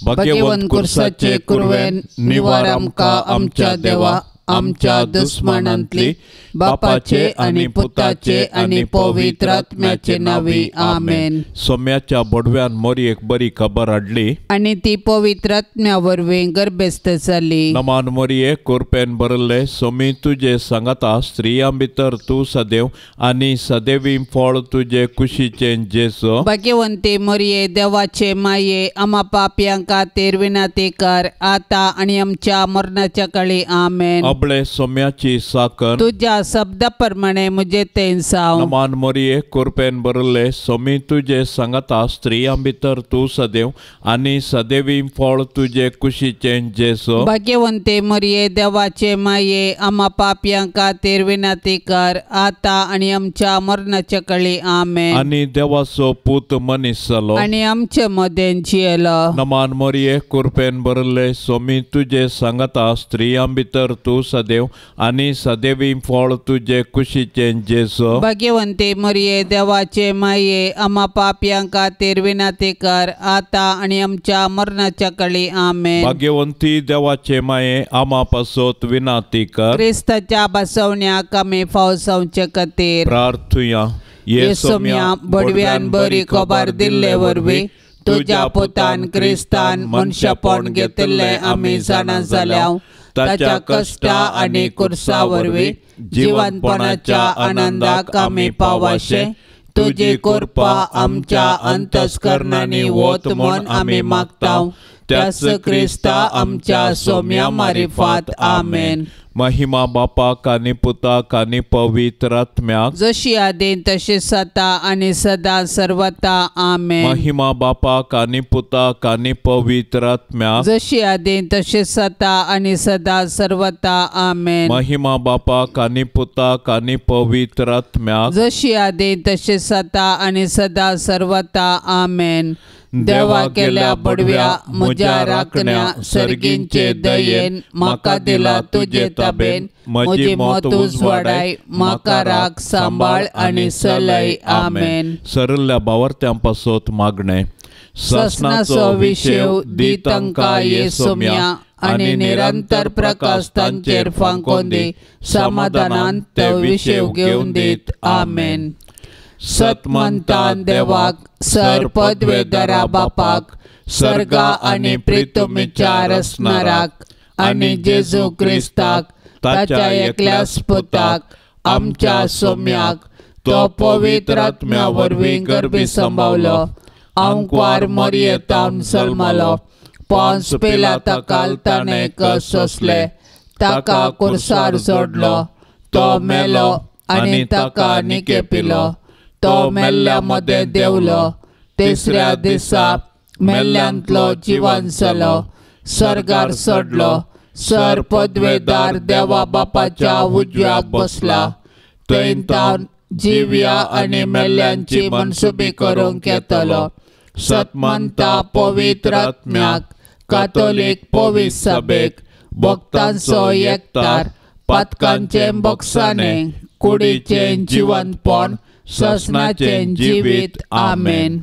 भाग्यवंत कुर्साचे कुरवेन निवार आमकां आमच्या देवा आमच्या दुस्मानांतली बापाचे आनी पुताचे आनी पवित्र आत्म्याचे नावी आमेन. सोम्याच्या बोडव्यान मोरयेक बरी खबर हाडली आनी ती पवित्र आत्म्या वरवीं गर्भस्थ जाली. नमान मोरये कुरपेन भरले सोमी तुजे सांगाता स्त्रियां भितर तूं सदैव आनी सदैवी फळ तुजे कुशीचें जेजू. भाग्यवंती मोरये देवाचे माये आमा पापयां खातीर विनंती कर आतां आनी आमच्या मरणाच्या काळी आमेन. अबळे सोम्याची साकर तुज्या शब्दा प्रमाणे मुझे तें जावं. नमान मोरये कुरपेन भरले सोमी तुजे सांगाता स्त्रियां भितर तूं सदैव आनी सदैवी फळ तुजे कुशीचें जेजू. भाग्यवंती मोरये देवाचे माये आमा पापयां खातीर विनंती कर आतां आनी आमच्या मरणाच्या काळी आमेन. आनी देवाचो पूत मनीस जालो आनी आमचे मदें जियेलो. नमान मोरये कुरपेन भरले सोमी तुजे सांगाता स्त्रियां भितर तूं सदैव आनी सदैवी फळ तुजे कुशीचें जेजू. भाग्यवंती मोरये देवाचे माये आमा पापयां खातीर विनंती कर आतां आनी आमच्या मरणाच्या काळी आमेन. भाग्यवंती देवाचे माये आमा पासत विनंती कर. क्रिस्ताच्या बसवण्याक आमी फाव जावचे खातीर प्रार्थुया. येसोम्या बडव्यान बरी खबर दिल्ले वरवीं तुज्या पुतान क्रिस्तान मनशापण घेतिल्लें आमी जाणा जाल्या. ताच्या कश्टा आनी कुर्सा वरवीं जिवनपणाच्या आनंदाक आमी पावाशे तुजी कृपा आमच्या अंतस्करणांनी वत म्हूण आमी मागता. त्याच क्रिस्ता आमच्या सोम्या मारिफात आमेन. महिमा बापाक आनी पुताक आनी पवित्र आत्म्याक जशी आदीं तशी सदा आनी सदा सर्वता आमेन. महिमा बापाक आनी पुताक आनी पवित्र आत्म्याक जशी आदीं तशी सदा आनी सदा सर्वता आमेन. महिमा बापाक आनी पुताक आनी पवित्र आत्म्याक जशी आदीं तशी सदा आनी सदा सर्वता आमेन. देवा केल्या बडव्या म्हज्या राखण्या सर्गींचे दयेन म्हाका दिला तुजे ताबेन म्हजी मत उजवाडाय म्हाका राख सांबाळ आनी सलय आमेन. सरल्या बावर्त्यां पासत मागणें. ससनाचो विशेव दी तांकां येसोम्या आनी निरंतर प्रकाश तांचेर फांकोन दी समाधानान ते विशेव घेवन दीत आमेन. सतमंतान देवाक सर पदवेदरा बापाक सर्गा आनी प्रितुमीच्या रसनाराक आनी जेजू क्रिस्ताक ताच्या एकल्याच पुताक आमच्या सोम्याक तो पवित्र आत्म्या वरवीं गर्भी संभावलो आंकवार मोरयेतावन जल्मलो पोन्स पिलाता काल ताणें कश्ट सोंसले ताका कुर्सार जोडलो तो मेलो आनी ताका निकेपिलो तो मेल्ल्या मदें देंवलो तिसऱ्या दिसा मेल्ल्यांतलो जिवन जालो सर्गार चडलो सर पदवेदार देवा बापाच्या उजव्याक बसला थंय तावन जिव्या आनी मेल्ल्यांची मनसुबी करूंक येतलो. सतमंता पवित्र आत्म्याक कातोलीक पवित्र सभेक भक्तांचो एकतार पातकांचें बक्षाणें कुडीचें जिवनपण ससनाचें जिवीत आमेन.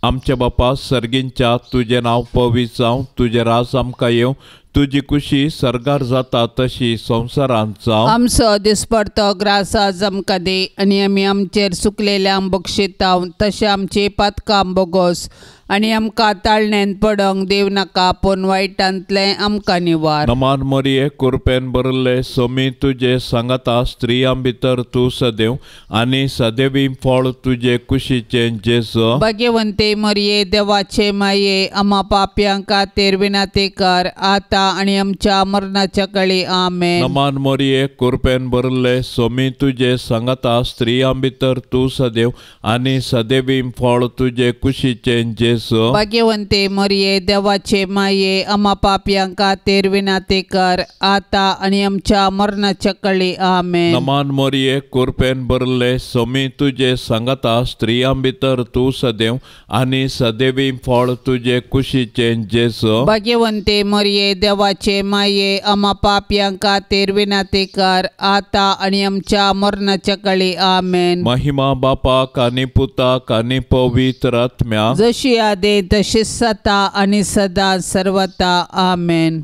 आमच्या बापा सर्गींच्या तुजें नांव पवित्र जावं तुजें राज आमकां येवं तुजी कुशी सर्गार जाता तशी संवसारांत जावं. आमचो दिसपडतो ग्रास आज आमकां दी आनी आमी आमचेर सुकलेल्यांक बक्षिता तशें आमची पातकां बोगोस आनी आमकां ताळणेन पडोंक दिव नाका पूण वायटांतलें आमकां निवार. नमान मोरये कुरपेन भरले सोमी तुजे सांगाता स्त्रियां भितर तूं सदैव आनी सदैवी फळ तुजे कुशीचें जेजू. भाग्यवंती मोरये देवाचे माये आमा पापयां खातीर विनंती कर आतां आनी आमच्या मरणाच्या काळी आमेन. नमान मोरये कुरपेन भरले सोमी तुजे सांगाता स्त्रियां भितर तूं सदैव आनी सदैवी फळ तुजे कुशीचें जेजू. भाग्यवंती मोरये देवाचे माये आमा पापयां खातीर विनंती कर आतां आनी आमच्या मरणाच्या काळी आमेन. नमान मोरये कुरपेन भरले सोमी तुजे सांगाता स्त्रियां भितर तूं सदैव आनी सदैवी फळ तुजे कुशीचें जेजू. भाग्यवंती मोरये देवाचे माये आमा पापयां खातीर विनंती कर आतां आनी आमच्या मरणाच्या काळी आमेन. महिमा बापाक आनी पुताक आनी पवित्र आत्म्याक जशी आदें तशी सता आनी सदां सर्वता. आमेन.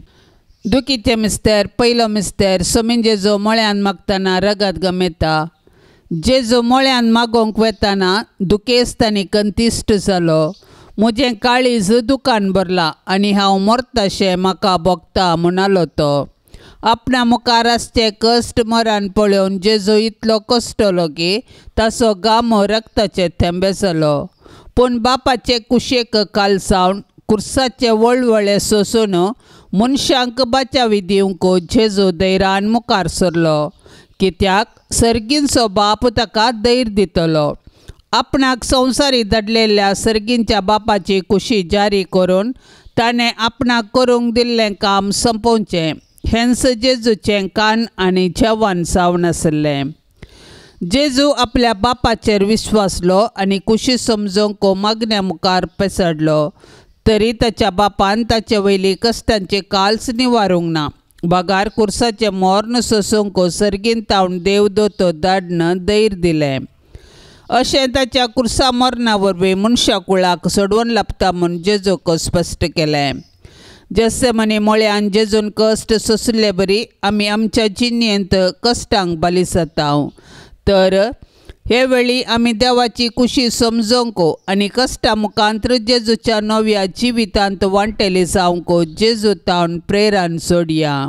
दुखीचे मिस्तेर. पयलो मिस्तेर. सोमीन जेजू मळ्यान मागतना रगत गमेता. जेजू मळ्यान मागोवंक वेताना दुखेस्त आनी कंतिश्ट जालो. म्हजें काळीज दुकान भरलां आनी हांव मरताशें म्हाका भोगता म्हणालो तो. आपणा मुखार आसचे कश्ट मरण पळोवन जेजू इतलो कश्टलो की ताचो गामो रक्ताचे थेंबे जालो. पूण बापाचे कुशेक कालसावन कुर्साचे वळवळे सोसून मनशांक बचावी दिवंक जेजू धैर्यान मुखार सरलो. कित्याक सर्गींचो बाप ताका धैर्य दितलो. आपणाक संवसारी धाडलेल्या सर्गींच्या बापाची कुशी जारी करून ताणें आपणाक करूंक दिल्लें काम सोंपोवचें हेंच जेजूचें कान आनी जेवण जावन आसलें. जेजू आपल्या बापाचेर विश्वासलो आनी कुशी समजूंक मागण्या मुखार पेसडलो. तरी ताच्या बापान ताचे वयली कश्टांची काल्स निवारूंक ना. बगार कुर्साचें मर्ण सोसूंक सर्गीन तावन देवदूत धाडून धैर्य दिलें. अशें ताच्या कुर्सा मरणा वरवीं मनशा कुळाक सोडोवन लाबता म्हूण जेजूक स्पश्ट केलें. जेसेमनी मळ्यान जेजून कश्ट सोंशिल्ले बरी आमी आमच्या जिणेंत कश्टांक बली जाता. तर हे वेळी आमी देवाची कुशी समजूंक आनी कश्टा मुखांत जेजूच्या नव्या जिवितांत वांटेली जावंक जेजू तावन प्रेरण सोडया.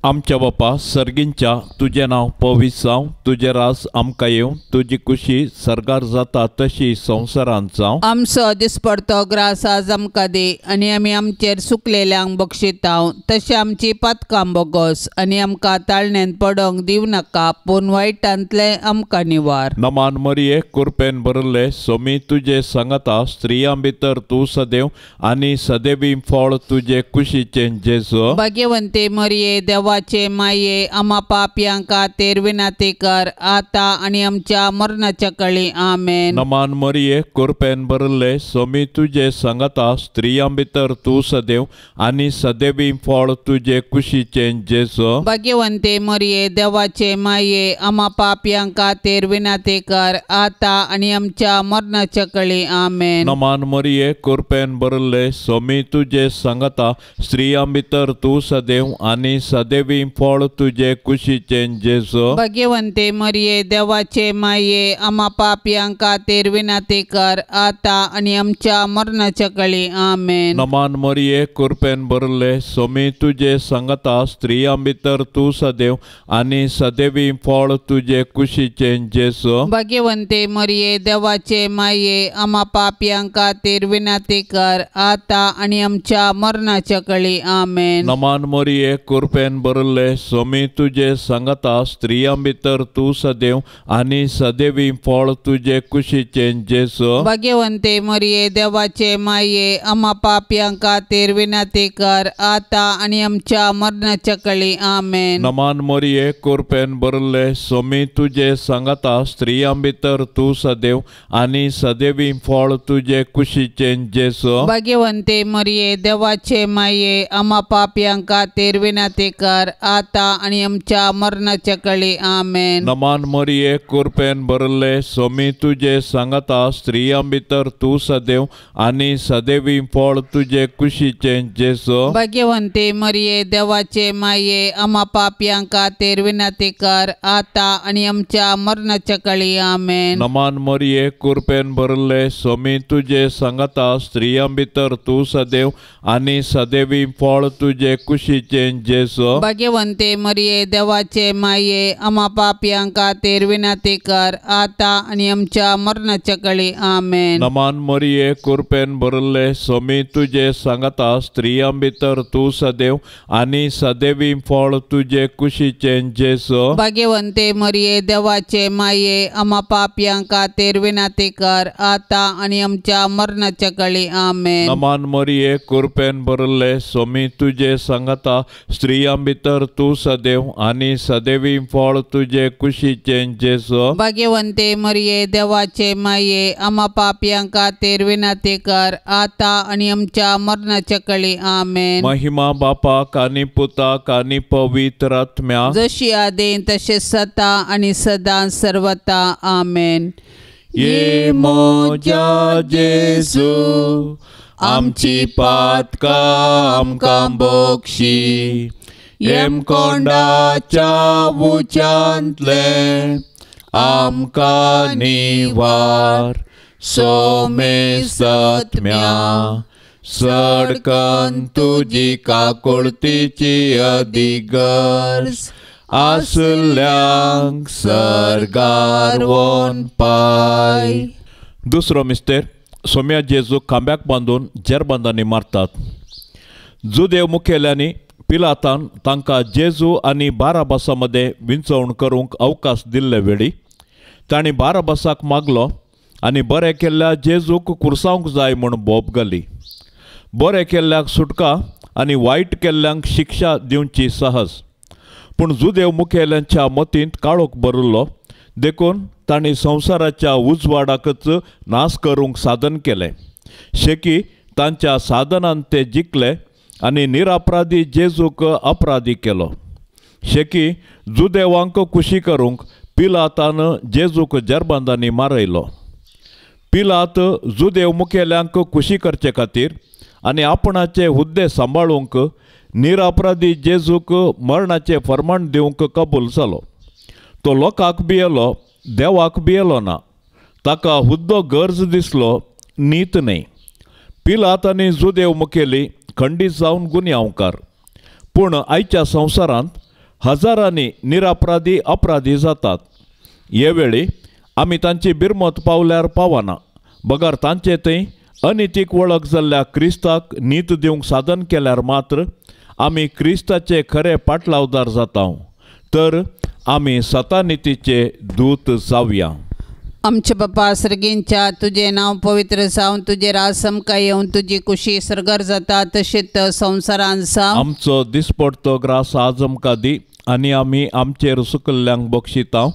आमच्या बापा सर्गींच्या तुजें नांव पवित्र जावं, तुजें राज आमकां येवं, तुजी कुशी सर्गार जाता तशी संवसारांत जावं. आमचो दिसपडतो ग्रास आज आमकां दी आनी आमी आमचेर सुकलेल्यांक बक्षितांव तशें आमची पातकां बोगोस आनी आमकां ताळण्यांत पडोंक दिवं नाका पूण वायटांतलें आमकां निवार. नमान मरिये कुरपेन भरिल्ले सोमी तुजे सांगाता, स्त्रियां भितर तूं सदैव आनी सदैवी फळ तुजे कुशीचें जेजू. भाग्यवंते मरिये देवा माये आमा पापयांक खातीर विनंती कर आता आनी आमच्या मरणाच्या कळी. आमेन. नमान मरिये कुरपेन भरिल्ले सोमी तुजे सांगाता, स्त्रियां भितर तूं सदैव आनी सदैवी फळ तुजे कुशीचें जेजू. भाग्यवंते मरिये देवाचे माये आमा पापयांक खातीर विनंती कर आता आनी आमच्या मरणाच्या कळी. आमेन. नमान मरिये कुरपेन भरिल्ले सोमी तुजे सांगाता, स्त्रियां भितर तूं सदैव आनी सदैव फळ तुजे कुशीचें जेजू. भाग्यवंते मरिये देवाचे माये आमा पापयांक खातीर विनंती कर आता आनी आमच्या मरणाच्या कळी. आमेन. नमान मरिये कुरपेन भरिल्ले सोमी तुजे सांगाता, स्त्रियां भितर तूं सदैव आनी सदैवी फळ तुजे कुशीचें जेजू. भाग्यवंते मरिये देवाचे माये आमा पापयांक खातीर विनंती कर आता आनी आमच्या मरणाच्या कळी. आमेन. नमान मरिये कुरपेन भरिल्ले सोमी तुजे सांगाता, स्त्रियां भितर तूं सदैव आनी सदैवी फळ तुजे कुशीचें जेजू. भाग्यवंते मरिये देवाचे माये आमा पापयांक खातीर विनंती कर आता आनी आमच्या मरणाच्या कळी. आमेन. नमान मरिये कुरपेन भरिल्ले सोमी तुजे सांगाता, स्त्रियां भितर तूं सदैव आनी सदैवी फळ तुजे कुशीचें जेजू. भाग्यवंते मरिये देवाचे माये आमा पापयांक खातीर विनंती कर आता आनी आमच्या मरणाच्या कळी. आमेन. नमान मरिये कुरपेन भरिल्ले सोमी तुजे सांगाता, स्त्रियां भितर तूं सदैव आनी सदैवी फळ तुजे कुशीचें जेजू. भाग्यवंते मरिये देवाचे माये आमा पापयांक खातीर विनंती कर आता आनी आमच्या मरणाच्या कळी. आमेन. नमान मरिये कुरपेन भरिल्ले सोमी तुजे सांगाता, स्त्रियां भितर तूं सदैव आनी सदैवी फळ तुजे कुशीचें जेजू. भाग्यवंते मरिये देवाचे माये आमा पापयांक खातीर विनंती कर आता आनी आमच्या मरणाच्या कळी. आमेन. नमान मरिये कुरपेन भरिल्ले सोमी तुजे सांगाता, स्त्रियां भितर तूं सदैव आनी सदैवी फळ तुजे कुशीचें जेजू. भाग्यवंते मरिये देवाचे माये आमा पापयांक खातीर विनंती कर आता आनी आमच्या मरणाच्या कळी. आमेन. नमान मरिये कुरपेन भरिल्ले सोमी तुजे सांगाता, स्त्रियां भितर तूं सदैव आनी सदैवी फळ तुजे कुशीचें जेजू. भाग्यवंते मरिये देवाचे माये आमा पापयांक खातीर विनंती कर आता आनी आमच्या मरणाच्या कळी. आमेन. महिमा बापाक आनी पुताक आनी पवित्र आत्म्याक, जशी आदीं तशें सता आनी सदां सर्वता. आमेन. ये म्हज्या जेजू आमची पातकां आमकां बक्षी येमकोंडाच्या उच्यांतलें आमकां निवार सोमेसत्म्या सडकन तुजी काकुळतीची अधिगर्ज आसल्यांक सर्गार वोन पाय. दुसरो मिस्तेर सोम्या जेजूक खांब्याक बांदून जेरबांदांनी मारतात. जुदेव मुखेल्यांनी पिलातान तांकां जेजू आनी बाराबासा मदें विंचवण करूंक अवकाश दिल्ले वेळी तांणी बाराबासाक मागलो आनी बरें केल्ल्या जेजूक कुर्सावंक जाय म्हूण बोब घाली. बरें केल्ल्याक सुटका आनी वायट केल्ल्यांक शिक्षा दिवची सहज. पूण जुदेव मुखेल्यांच्या मतींत काळोख भरिल्लो देखून तांणी संवसाराच्या उजवाडाकच नाश करूंक साधन केलें. शेकी तांच्या साधनान ते जिखले आनी निरापराधी जेजूक अपराधी केलो. शेकी जुदेवांक खुशी करूंक पिलातान जेजूक जेरबांदांनी मारयलो. पिलात जुदेव मुखेल्यांक खुशी करचे खातीर आनी आपणाचे हुद्दे सांबाळूंक निरापराधी जेजूक मरणाचें फर्माण दिवंक कबूल जालो. तो लोकांक भियेलो, देवाक भियेलो ना. ताका हुद्दो गरज दिसलो, नीत न्हय. पिलात आनी जुदेव मुखेली खंडीत जावन गुन्यांवकार. पूण आयच्या संवसारांत हजारांनी निरापराधी अपराधी जातात. हे वेळी आमी तांची बिरमत पावल्यार पावना बगर तांचे थंय अनितीक वळख जाल्ल्या क्रिस्ताक नीत दिवंक साधन केल्यार मात्र आमी क्रिस्ताचे खरे पाटलावदार जाता. तर आमी सतानितीचे दूत जावया. आमचे बापा सर्गींच्या तुजें नांव पवित्र जावं, तुजें राज आमकां येवन, तुजी कुशी सर्गार जाता तशेंच संवसारांत जावं. आमचो दिसपडतो ग्रास आज आमकां दी आनी आमी आमचेर सुकल्ल्यांक बक्षिता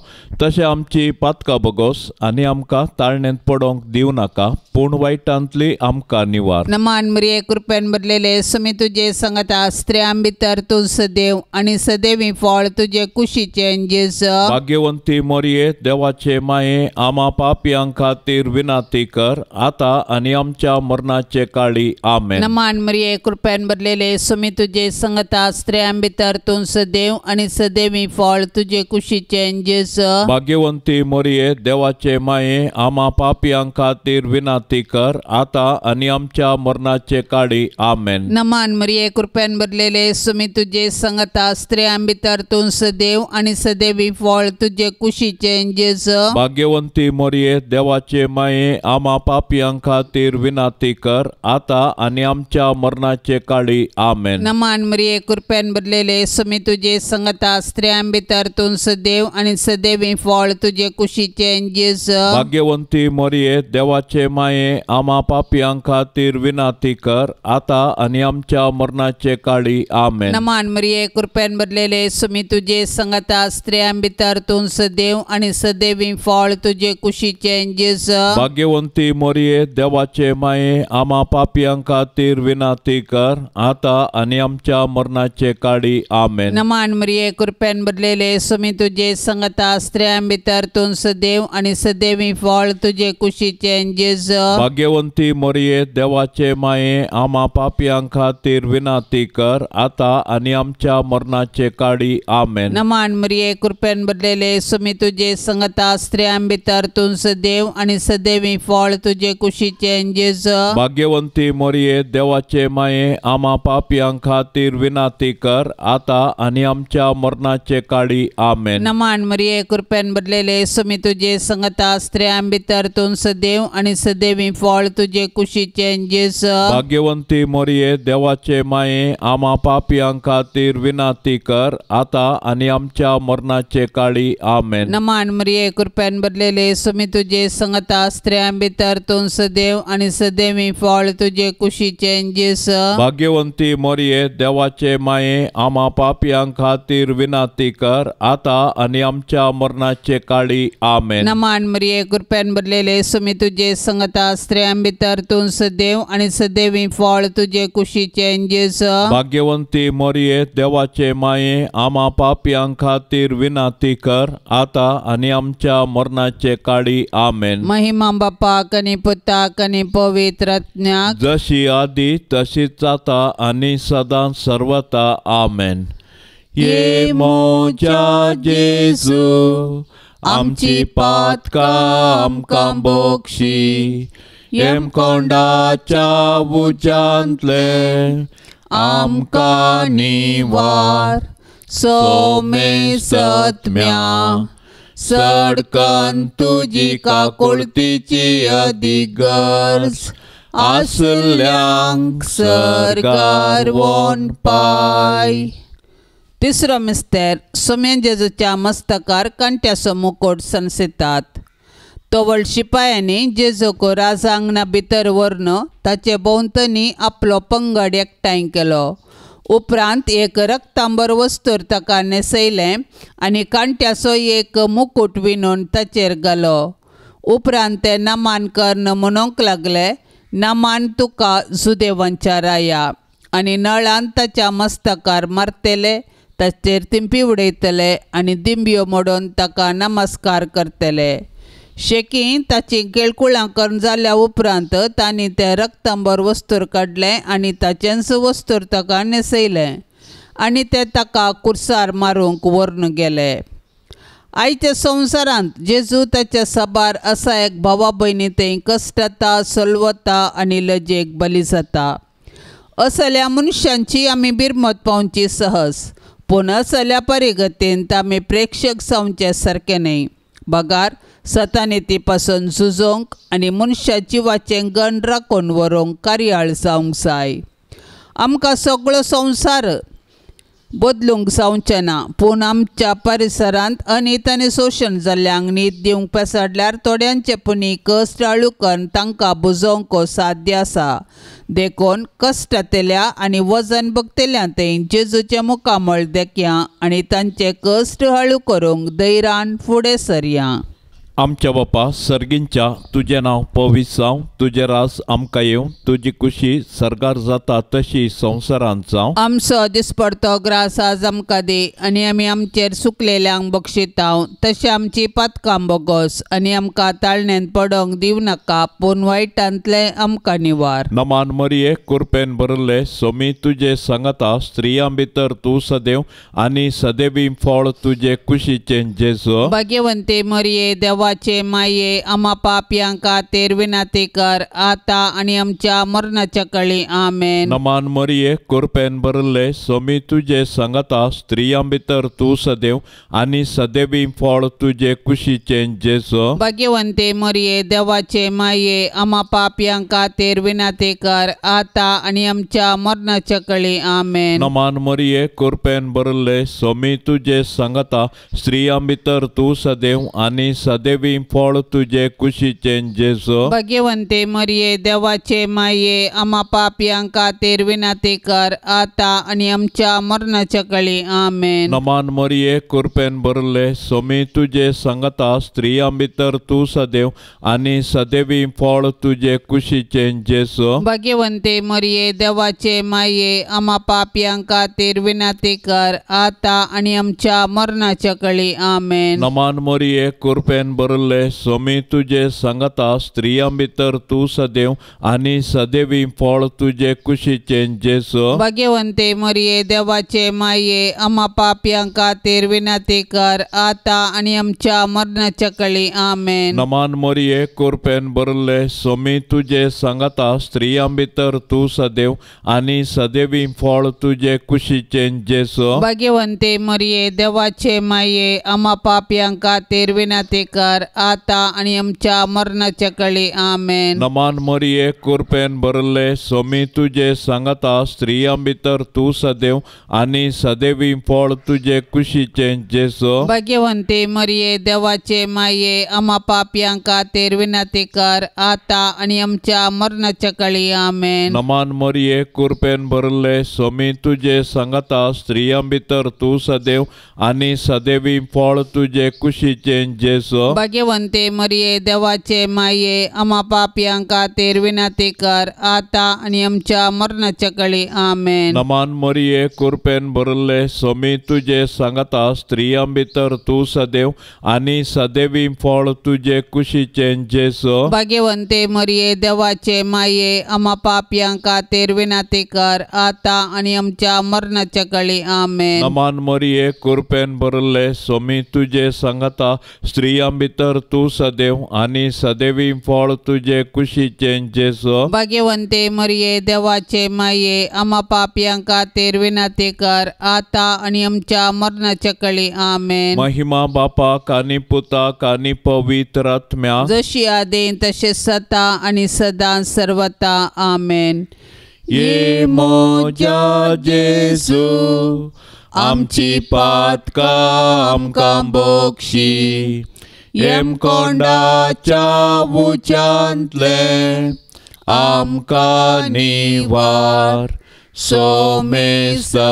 तशें आमची पातकां बगोस आनी आमकां ताळणेंत पडोवंक दिवं नाका पूण वायटांतली आमकां निवार. नमान मरिये कृपेन भरलेले सुमी तुजे संगता, स्त्रियां भितर तूं सदैव आनी सदैवी फळ तुजे कुशीचें जेजू. भाग्यवंती मरिये देवाचे माये आमा पापयां खातीर विनाती कर आतां आनी आमच्या मरणाचे काळी. आमेन. नमान मरिये कृपेन भरलेले सुमी तुजे संगता, स्त्रियां भितर तूं सदैव आनी सदैवी फळ तुजे कुशीचें जेजू. भाग्यवंती मरिये देवाचे माये आमा पापयां खातीर विनाती कर आतां आनी आमच्या मरणाचे काळी. आमेन. नमान मरिये कृपेन भरलेले सुमी तुजे संगता, स्त्रियां भितर तूं सदैव आनी सदैवी फळ तुजे कुशीचें जेजू. भाग्यवंती मरिये देवाचे माये आमा पापयां खातीर विनाती कर आतां आनी आमच्या मरणाचे काळी. आमेन. नमान मरिये कृपेन भरलेले सुमी तुजे संगता, स्त्रियां भितर तूं सदैव आनी सदैवी फळ तुजे कुशीचें जेजू. भाग्यवंती मरिये देवाचे माये आमा पापयां खातीर विनाती कर आतां आनी आमच्या मरणाचे काळी. आमेन. नमान मरिये कृपेन भरलेले सुमी तुजे संगता, स्त्रियां भितर तूं सदैव आनी सदैवी फळ तुजे कुशीचें जेजू. भाग्यवंती मरिये देवाचे माये आमा पापयां खातीर विनाती कर आतां आनी आमच्या मरणाचे काळी. आमेन. नमान मरिये कृपेन भरलेले सुमी तुजे संगता, स्त्रियां भितर तूं सदैव आनी सदैवी फळ तुजे कुशीचें जेजू. भाग्यवंती मरिये देवाचे माये आमा पापयां खातीर विनाती कर आतां आनी आमच्या मरणाचे काळी. आमेन. नमान मरिये कृपेन भरलेले सुमी तुजे संगता, स्त्रियां भितर तूं सदैव आनी सदैवी फळ तुजे कुशीचें जेजू. भाग्यवंती मरिये देवाचे माये आमा पापयां खातीर विनाती कर आतां आनी आमच्या मरणाचे काळी. आमेन. नमान मरिये कृपेन भरलेले सुमी तुजे संगता, स्त्रियां भितर तूं सदैव आनी सदैवी फळ तुजे कुशीचें जेजू. भाग्यवंती मरिये देवाचे माये आमा पापयां खातीर विनाती कर आतां आनी आमच्या मरणाचे काळी. आमेन. नमान मरिये कृपेन भरलेले सुमी तुजे संगता, स्त्रियां भितर तूं सदैव आनी सदैवी फळ तुजे कुशीचें जेजू. भाग्यवंती मरिये देवाचे माये आमा पापयां खातीर खातीर विनंती कर आतां आनी आमच्या मरणाचे काळी. आमेन. नमान मरिये कृपेन भरलेले सुमी तुजे संगता स्त्रियां भितर तूं सदैव आनी सदैवी फळ तुजे कुशीचें जेजू. भाग्यवंती मरिये देवाचे माये आमा पापयां खातीर विनंती कर आतां आनी आमच्या मरणाचे काळी. आमेन. महिमा बापाक आनी पुताक आनी पवित्र आत्म्याक जशी आदी तशीच जाता आनी सदां सर्वता. आमेन. ये म्हज्या जेजू आमची पातकां आमकां बक्षी येमकोंडाच्या उज्यांतले आमकां निवार सोमे सत्म्या सडकन तुजी काकुळतीची अदीक गरज आसल्यांक सरकार वोन पाय. तिसरो मिस्तेर सोम्यान जेजूच्या मस्तकार कांट्याचो मुकोट सनसितात. तवळ शिपायांनी जेजूक राजांगणा भितर व्हरून ताचे भोंवतणी आपलो पंगड एकठांय केलो. उपरांत एक रक्तांबर वस्तूर ताका न्हेसयलें आनी कांट्याचो एक मुकूट विणून ताचेर घालो. उपरांत ते नमान कर्ण म्हणूंक लागले, नमान तुका जुदेवांच्या राया. आनी नळान ताच्या मस्तकार मारतले, ताचेर तिंपी उडयतले आनी दिंब्यो मोडून ताका नमस्कार करतले. शेकी ताची केळकुळां करून जाल्या उपरांत तांणी तें रक्तांबर वस्तूर काडलें आनी ताचेंच वस्तूर ताका न्हेसयलें आनी ते ताका कुर्सार मारूंक व्हरून गेले. आयच्या संवसारांत जेजू ताच्या साबार असा एक भावा भयणी थंय कश्टता सलवता आनी लजेक बली जाता. असल्या मनशांची आमी बिरमत पावची सहज, पूण असल्या परिगतींत आमी प्रेक्षक जावचे सारकें न्हय. बगार सतानिती पासून झुजोवंक आनी मनशा जिवाचें गण राखून व्हरूंक कार्याळ जावंक जाय. आमकां सगळो संवसार बदलूंक जावचें ना, पूण आमच्या परिसरांत अनीत आनी शोशण जाल्ल्यांक नीत दिवंक पेसाडल्यार थोड्यांचे पुणी कश्ट आळू करून तांकां बुजोवंक साध्य आसा. देखून कश्टांतल्या आनी वजन भोगतल्या थंय जेजूचें मुखामळ देखया आनी तांचे कश्ट हळू करूंक धैर्यान फुडें सरया. आमच्या बापा सर्गींच्या तुजें नांव पवित्र जावं, तुजें राज आमकां येवं, तुजी कुशी सर्गार जाता तशी संवसारांत जावं. आमचो दिसपडतो ग्रास आज आमकां दी आनी आमी आमचेर सुकलेल्यांक बक्षितांव तशें आमची पातकां बोगोस आनी आमकां ताळण्यांत पडोंक दिवं नाका, पूण वायटांतलें आमकां निवार. नमान मरिये कुरपेन भरले सोमी तुजे सांगता स्त्रियां भितर तूं सदैव आनी सदैवी फळ तुजे कुशीचें जेजू. भाग्यवंती मरिये देवा माये आमा पापयां खातीर विनंती कर आतां आनी आमच्या मरणाच्या कळी. आमेन. नमान मरिये कुरपेन भरले सोमी तुजे सांगता स्त्रियां भितर तूं सदैव आनी सदैवी फळ तुजे कुशीचें जेजू. भाग्यवंती मरिये देवाचे माये आमा पापयां खातीर विनंती कर आतां आनी आमच्या मरणाच्या कळी. आमेन. नमान मरिये कुरपेन भरले सोमी तुजे सांगता स्त्रियां भितर तूं सदैव आनी सदैव फळ तुजे कुशीचें जेजू. भाग्यवंती मरिये देवाचे माये आमा पापयां खातीर विनंती कर आतां आनी आमच्या मरणाच्या कळी. आमेन. नमान मरिये कुरपेन भरले सोमी तुजे सांगता स्त्रियां भितर तूं सदैव आनी सदैवी फळ तुजे कुशीचें जेजू. भाग्यवंती मरिये देवाचे माये आमा पापयां खातीर विनंती कर आतां आनी आमच्या मरणाच्या कळी. आमेन. नमान मरिये कुरपेन भरले सोमी तुजे सांगता स्त्रियां भितर तूं सदैव आनी सदैवी फळ तुजे कुशीचें जेजू. भाग्यवंती मरिये देवाचे माये आमा पापयां खातीर विनंती कर आतां आनी आमच्या मरणाच्या कळी. आमेन. नमान मरिये कुरपेन भरले सोमी तुजे सांगता स्त्रियां भितर तूं सदैव आनी सदैवी फळ तुजे कुशीचें जेजू. भाग्यवंती मरिये देवाचे माये आमा पापयां खातीर विनंती कर कर आतां आनी आमच्या मरणाच्या कळी आमेन। नमान मरिये कृपेन भरले सोमी तुजे सांगाता स्त्रियां भितर तूं सदैव आनी सदैवी फळ तुजे कुशीचें जेजू। भाग्यवंती मरिये देवाचे माये आमा पापयां खातीर विनंती कर आतां आनी आमच्या मरणाच्या कळी आमेन। नमान मरिये कृपेन भरले सोमी तुजे सांगाता स्त्रियां भितर तूं सदैव आनी सदैवी फळ तुजे कुशीचें जेजू। भाग्यवंती मरिये देवाचे माये आमा पापयां खातीर विनंती कर आतां आनी आमच्या मरणाच्या कळी आमेन। नमान मरिये कृपेन भरले सोमी तुजे सांगाता स्त्रियां भितर तूं सदैव आनी सदैवी फळ तुजे कुशीचें जेजू। भाग्यवंती मरिये देवाचे माये आमा पापयां खातीर विनंती कर आतां आनी आमच्या मरणाच्या कळी आमेन। नमान मरिये कृपेन भरले सोमी तुजे सांगाता स्त्रियां भितर तूं सदैव आनी सदैवी फळ तुजे कुशीचें जेजू। भाग्यवंती मरिये देवाचे माये आमा पापयां खातीर विनंती कर आतां आनी आमच्या मरणाच्या कळी आमेन। महिमा बापाक आनी पुताक आनी पवित्र आत्म्याक, जशी आदीं तशें सदा आनी सदां सर्वता आमेन। ये म्हज्या जेजू आमची पातकां आमकां बक्षी, येमकोंडाच्या उच्यांतलें आमकां निवार, सोमेसत्म्या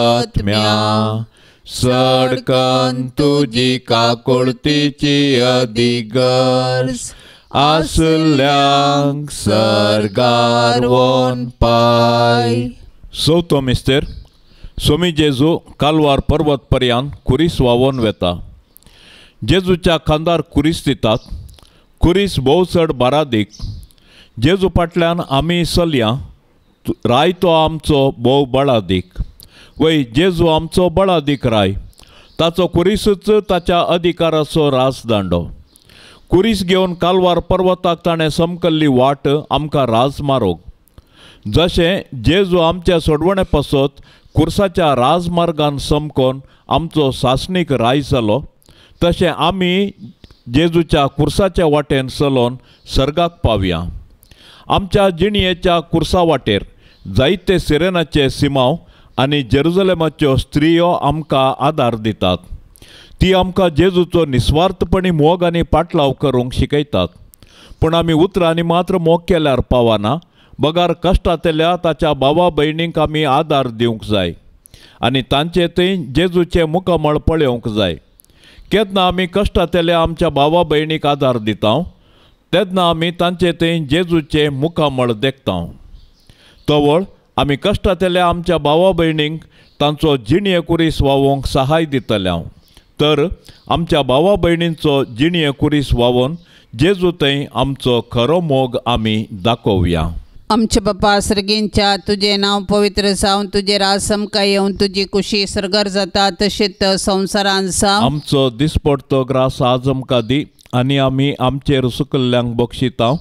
सडकन तुजी काकुळतीची अधिगर्ज आसल्यांक सर्गार वोन पाय। चवथो मिस्तेर सोमी जेजू कालवार पर्वत पर्यान कुरीस व्हांवोन वेता। जेजूच्या खांदार कुरीस दितात। कुरीस भोव चड बारादीक। जेजू फाटल्यान आमी चलया, राय तो आमचो भोव बळादीक। वय जेजू आमचो बळादीक राय, ताचो कुरीसूच ताच्या अधिकाराचो राजदांडो। कुरीस घेवन कालवार पर्वताक ताणें समकल्ली वाट आमकां राज मारोग। जशें जेजू आमच्या सोडवणे पासत कुर्साच्या राजमार्गान समकोन आमचो सासणीक राय जालो, तशें आमी जेजूच्या कुर्साच्या वाटेन चलोन सर्गाक पावया। आमच्या जिणयेच्या कुर्सा वाटेर जायते सिरेनाचे सिमांव आनी जेरुजलेमाच्यो स्त्रियो आमकां आदार दितात। ती आमकां जेजूचो निस्वार्थपणी मोग आनी पाटलाव करूंक शिकयतात। पूण आमी उतरांनी मात्र मोग केल्यार पावना, बगार कश्टांतल्या ताच्या भावा भयणींक आमी आदार दिवंक जाय आनी तांचे थंय जेजूचें मुखामळ पळोवंक जाय। केन्ना आमी कश्टांतल्या आमच्या भावा भयणीक आदार दिता तेन्ना आमी तांचे थंय जेजूचें मुखामळ देखता। तवळ आमी कश्टांतल्या आमच्या भावा भयणींक तांचो जिणये कुरीस व्हांवोंक सहाय दितले। तर आमच्या भावा भयणींचो जिणये कुरीस व्हांवोन जेजू थंय आमचो खरो मोग आमी दाखोवया। आमचे बापा सर्गींच्या तुजें नांव पवित्र जावं, तुजें राज आमकां येवन, तुजी कुशी सर्गार जाता तशेंच संवसारांत जावं। आमचो दिसपडतो ग्रास आज आमकां दी आनी आमी आमचेर सुकल्ल्यांक बक्षिता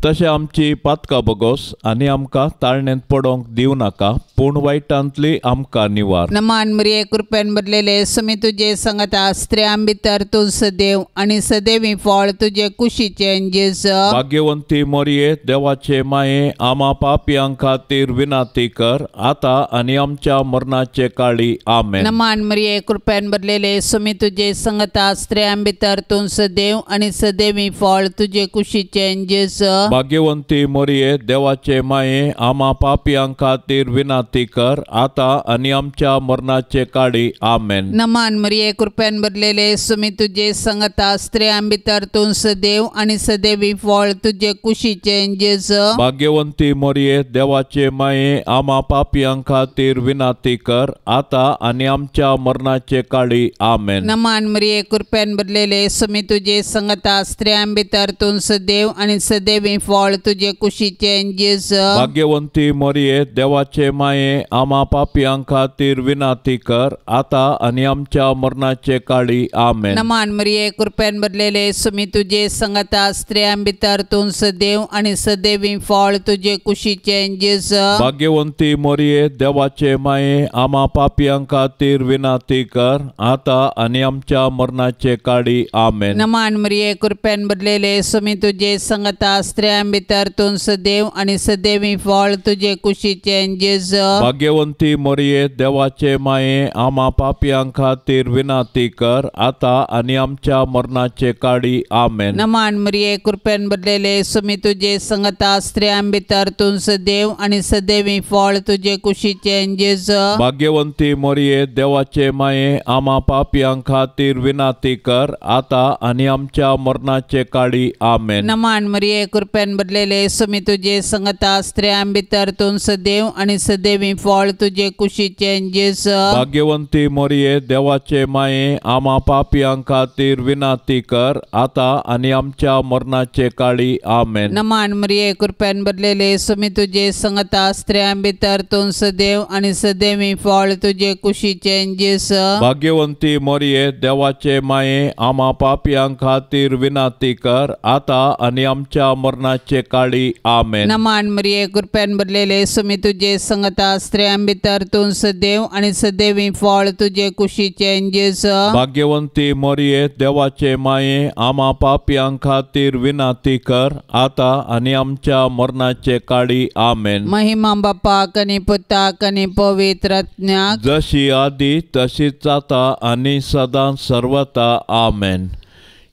तशें आमची पातकां बगोस आनी आमकां ताळणेंत पडोवंक दिवं नाका, पूण वायटांतली आमकां निवार। नमान मरिये कृपेन भरलेले सुमी तुजे संगता, स्त्रियां भितर तूं सदैव आनी सदैवी फळ तुजे कुशीचें जेजू। भाग्यवंती मरिये देवाचे माये आमा पापयां खातीर विनंती कर आतां आनी आमच्या मरणाचे काळी आमेन। नमान मरिये कृपेन भरलेले सुमी तुजे संगता, स्त्रियां भितर तूं सदैव आनी सदैवी फळ तुजे कुशीचें जेजू। भाग्यवंती मरिये देवाचे माये आमा पापयां खातीर विनंती कर आतां आनी आमच्या मरणाचे काळी आमेन। नमान मरिये कृपेन भरलेले सुमी तुजे संगता, स्त्रियां भितर तूं सदैव आनी सदैवी फळ तुजे कुशीचें जेजू। भाग्यवंती मरिये देवाचे माये आमा पापयां खातीर विनंती कर आतां आनी आमच्या मरणाचे काळी आमेन। नमान मरिये कृपेन भरलेले सुमी तुजे संगता, स्त्रियां भितर तूं सदैव आनी सदैवी फळ तुजे कुशीचें जेजू। भाग्यवंती मरिये देवाचे माये आमा पापयां खातीर विनंती कर आतां आनी आमच्या मरणाचे काळी आमेन। नमान मरिये कृपेन भरलेले सुमी तुजे संगता, स्त्रियां भितर तूं सदैव आनी सदैवी फळ तुजे कुशीचें जेजू। भाग्यवंती मरिये देवाचे माये आमा पापयां खातीर विनंती कर आतां आनी आमच्या मरणाचे काळी आमेन। नमान मरिये मरिये कृपेन भरलेले सुमी तुजे संगता स्त्रियां भितर तूं सदैव आनी सदैवी फळ तुजे कुशीचें जेजू। भाग्यवंती मरिये देवाचे माये आमा पापयां खातीर विनंती कर आता आनी आमच्या मरणाचे काळी आमेन। नमान मरिये कृपेन भरलेले सुमी तुजे संगता स्त्रियां भितर तूं सदैव आनी सदैवी फळ तुजे कुशीचें जेजू। भाग्यवंती मरिये देवाचे माये आमा पापयां खातीर विनंती कर आता आनी आमच्या मरणाचे काळी आमेन। नमान मरिये कृपेन भरलेले सुमी तुजे संगता स्त्रियां भितर तूं सदैव आनी सदैवी फळ तुजे कुशीचें जेजू। भाग्यवंती मरिये देवाचे माये आमा पापयां खातीर विनंती कर आता आनी आमच्या मरणाचे काळी आमेन। नमान मरिये कृपेन भरलेले सुमी तुजे संगता स्त्रियां भितर तूं सदैव आनी सदैवी फळ तुजे कुशीचें जेजू। भाग्यवंती मरिये देवाचे माये आमा पापयां खातीर विनंती कर आता आनी आमच्या मरणाचे काळी आमेन। नमान मरिये कृपेन भरलेले सुमी तुजे संगता स्त्रियां भितर तूं सदैव आनी सदैवी फळ तुजे कुशीचें जेजू। भाग्यवंती मरिये देवाचे माये आमा पापयां खातीर विनंती कर आता आनी आमच्या मरणाचे काळी आमेन। महिमा बापाक आनी पुताक आनी पवित्र आत्म्याक, जशी आदी तशीच आता आनी सदां सर्वता आमेन।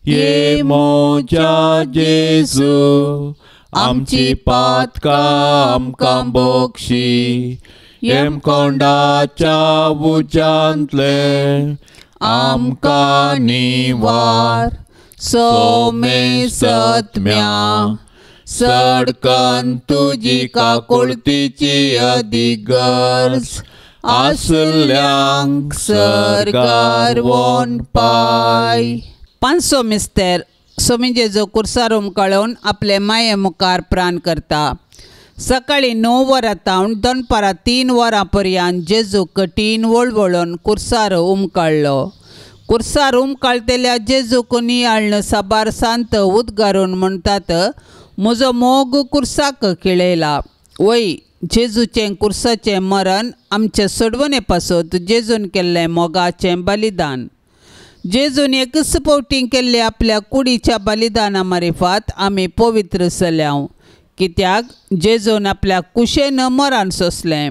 ये मोजा जेजू आमची पातकां आमकां बोक्षी, येमकोंडाच्या उज्यांतले आमकां निवार, सोमे सत्म्या सडकन तुजी काकुळतीची अदीक गरज आसल्यांक सरकार वोन पाय। 500 मिस्तेर सोमी जेजू कुर्सार उमकाळून आपले माये मुखार प्राण करता। सकाळी 9 वरां तावन दनपारां 3 वरां पर्यंत जेजू कठीण वळवळून कुर्सार उमकाळ्ळो। कुर्सार उमकाळटेल्या जेजूक नियाळ्ण साबार सांत उद्गारून म्हणटात, म्हजो मोग कुर्साक खिळयला। वय जेजूचें कुर्साचें मरण आमचे सोडवणे पासत जेजून केल्लें मोगाचें बलिदान। जेजून एकच फावटी केल्ले आपल्या कुडीच्या बलिदाना मारिफात आमी पवित्र जाल्याव, कित्याक जेजून आपल्या कुशेन मरण सोंसलें।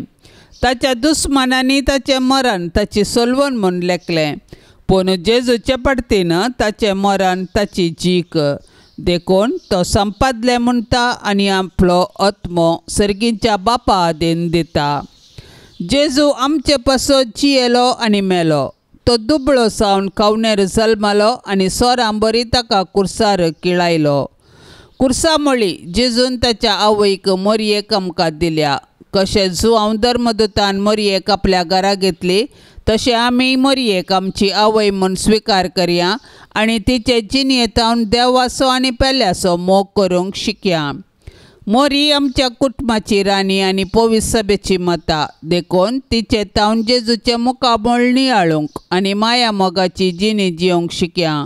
ताच्या दुस्मानांनी ताचें मरण ताची सोलवण म्हूण लेखलें, पूण जेजूचे पडतीन ताचें मरण ताची जीक, देखून तो संपादलें म्हणटा आनी आपलो आत्मो सर्गीच्या बापा आदीन दिता। जेजू आमचे पासत जियेलो आनी मेलो। तो दुबळो जावन खावणेर जल्मालो आनी सोरां बरी ताका कुर्सार किळायलो। कुर्सा मळी जेजून ताच्या आवयक मोरयेक आमकां दिल्या। कशें जुआंव धर्मदूतान मोरयेक आपल्या घरा घेतली तशें आमी मोरयेक आमची आवय म्हूण स्विकार करया आनी तिचे जिणेंत देवाचो आनी पेल्याचो मोग करूंक शिकया। मोरी आमच्या कुटुंबाची राणी आनी पवित्र सभेची मता, देखून तिचे तावन जेजूचें मुखामळ नियाळूंक आनी माया मोगाची जिणी जियोंक शिकया।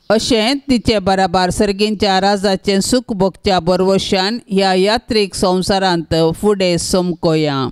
अशें तिचे बराबर सर्गींच्या राजाचें सूख भोगच्या बरवशान ह्या यात्रीक संवसारांत फुडें समकोया।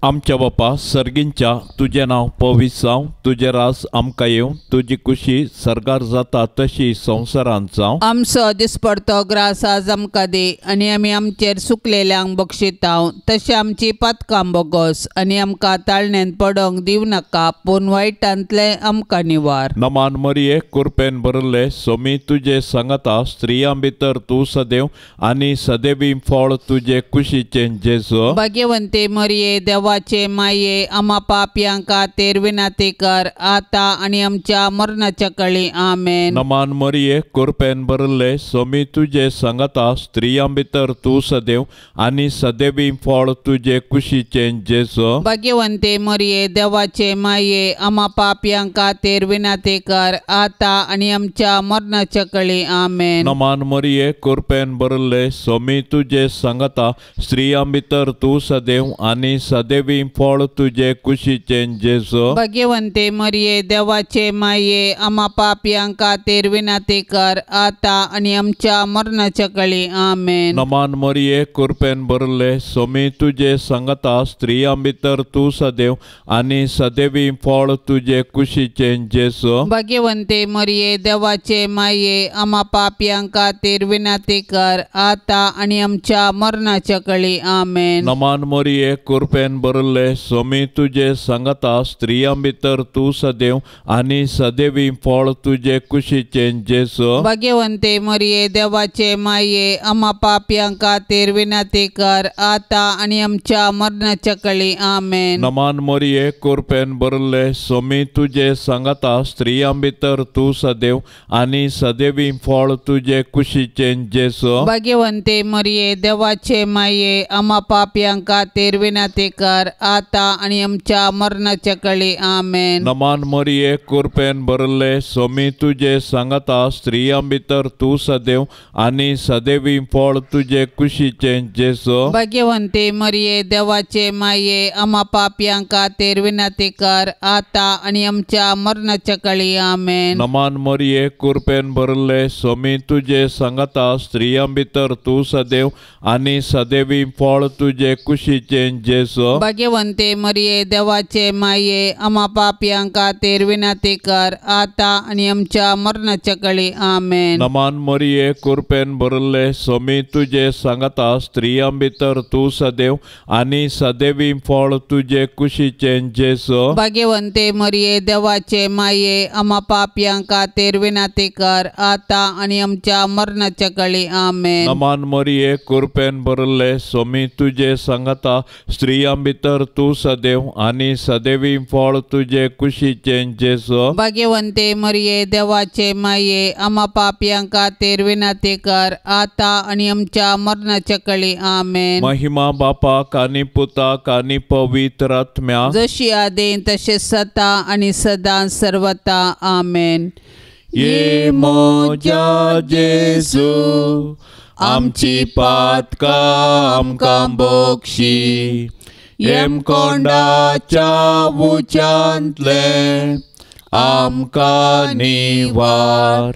आमच्या बापा सर्गींच्या तुजें नांव पवित्र जावं, तुजें राज आमकां येवं, तुजी कुशी सर्गार जाता तशी संवसारांत जावं। आमचो दिसपडतो ग्रास आज आमकां दी आनी आमी आमचेर सुकलेल्यांक बक्षिताव तशें आमची पातकां बोगस आनी आमकां ताळण्यांत पडोंक दिवं नाका, पूण वायटांतलें आमकां निवार। नमान मरिये कुरपेन भरले सोमी तुजे सांगता, स्त्रियां भितर तूं सदैव आनी सदैवी फळ तुजे कुशीचें जेजू। भाग्यवंती मरिये देवा माये आमा पापयां खातीर विनंती कर आता आनी आमच्या मरणाच्या कळी आमेन। नमान मरिये कुरपेन भरले सोमी तुजे सांगता, स्त्रियां भितर तूं सदैव आनी सदैवी फळ तुजे कुशीचें जेजू। भाग्यवंती मरिये देवाचे माये आमा पापयां खातीर विनंती कर आता आनी आमच्या मरणाच्या कळी आमेन। नमान मरिये कुरपेन भरले सोमी तुजे सांगता, स्त्रियां भितर तूं सदैव आनी सदैव सदेवी फळ तुजे कुशीचें जेजू. भाग्यवंते मरिये देवाचे माये आमा पापयां खातीर विनंती कर आता आनी आमच्या मरणाच्या कळी. आमेन. नमान मरिये कृपेन भरले सोमी तुजे सांगता स्त्रियां भितर तूं सदैव आनी सदैवी फळ तुजे कुशीचें जेजू. भाग्यवंते मरिये देवाचे माये आमा पापयां खातीर विनंती कर आता आनी आमच्या मरणाच्या कळी. आमेन. नमान मरिये कृपेन भरले सोमी तुजे सांगता स्त्रियां भितर तूं सदैव आनी सदैवी फळ तुजे कुशीचें जेजू. भाग्यवंते मरिये देवाचे माये आमा पापयां खातीर विनंती कर आता आनी आमच्या मरणाच्या कळी. आमेन. नमान मरिये कृपेन भरले सोमी तुजे सांगता स्त्रियां भितर तूं सदैव आनी सदैवी फळ तुजे कुशीचें जेजू. भाग्यवंते मरिये देवाचे माये आमा पापयां खातीर विनंती कर आता आनी आमच्या मरणाच्या कळी. आमेन. नमान मरिये कृपेन भरले सोमी तुजे सांगता स्त्रियां भितर तूं सदैव आनी सदैवी फळ तुजे कुशीचें जेजू. भाग्यवंते मरिये देवाचे माये आमा पापयां खातीर विनंती कर आता आनी आमच्या मरणाच्या कळी. आमेन. नमान मरिये कृपेन भरले सोमी तुजे सांगता स्त्रियां भितर तूं सदैव आनी सदैवी फळ तुजे कुशीचें जेजू. भाग्यवंते मरिये देवाचे माये आमा पापयां खातीर विनंती कर आता आनी आमच्या मरणाच्या कळी. आमेन. नमान मरिये कृपेन भरले सोमी तुजे सांगता स्त्रियां भितर तूं सदैव आनी सदैवी फळ तुजे कुशीचें जेजू. भाग्यवंते मरिये देवाचे माये आमा पापयां खातीर विनंती कर आता आनी आमच्या मरणाच्या कळी. आमेन. नमान मरिये कृपेन भरले सोमी तुजे सांगता स्त्रियां भितर तूं सदैव आनी सदैवी फळ तुजे कुशीचें जेजू. भाग्यवंते मरिये देवाचे माये आमा पापयां खातीर विनंती कर आता आनी आमच्या मरणाच्या कळी. आमेन. महिमा बापाक आनी पुताक आनी पवित्र आत्म्याक, जशी आदीं तशें सदा आनी सदां सर्वता. आमेन. ये म्हज्या जेजू आमची पातकां आमकां बक्षी, येमकोंडाच्या उच्यांतलें आमकां निवार.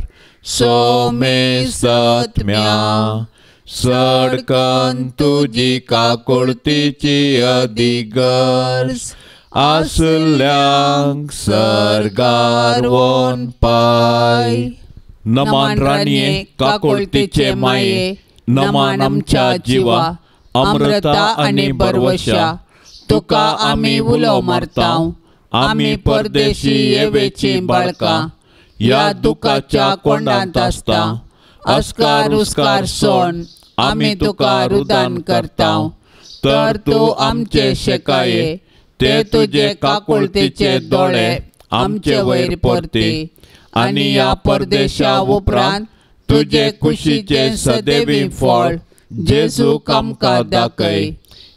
सोमेसत्म्या सडकन तुजी काकुळतीची अधिगर्ज आसल्यांक सर्गार वोन पाय. नमान राणये काकुळतीचे माये, नमान आमच्या जिवा अमृता आनी बरवशा, तुका आमी उलो मारता. आमी परदेशी येवेची बाळकां ह्या दुखाच्या कोंडांत आसता. अस्कार उस्कार सोण आमी तुका रुदान करता. तर तूं आमचे शेकाये ते तुजे काकुळतीचे दोळे आमचे वयर परती आनी ह्या परदेशा उपरांत तुजे कुशीचे सदैवी फळ जेजूक आमकां दाखय.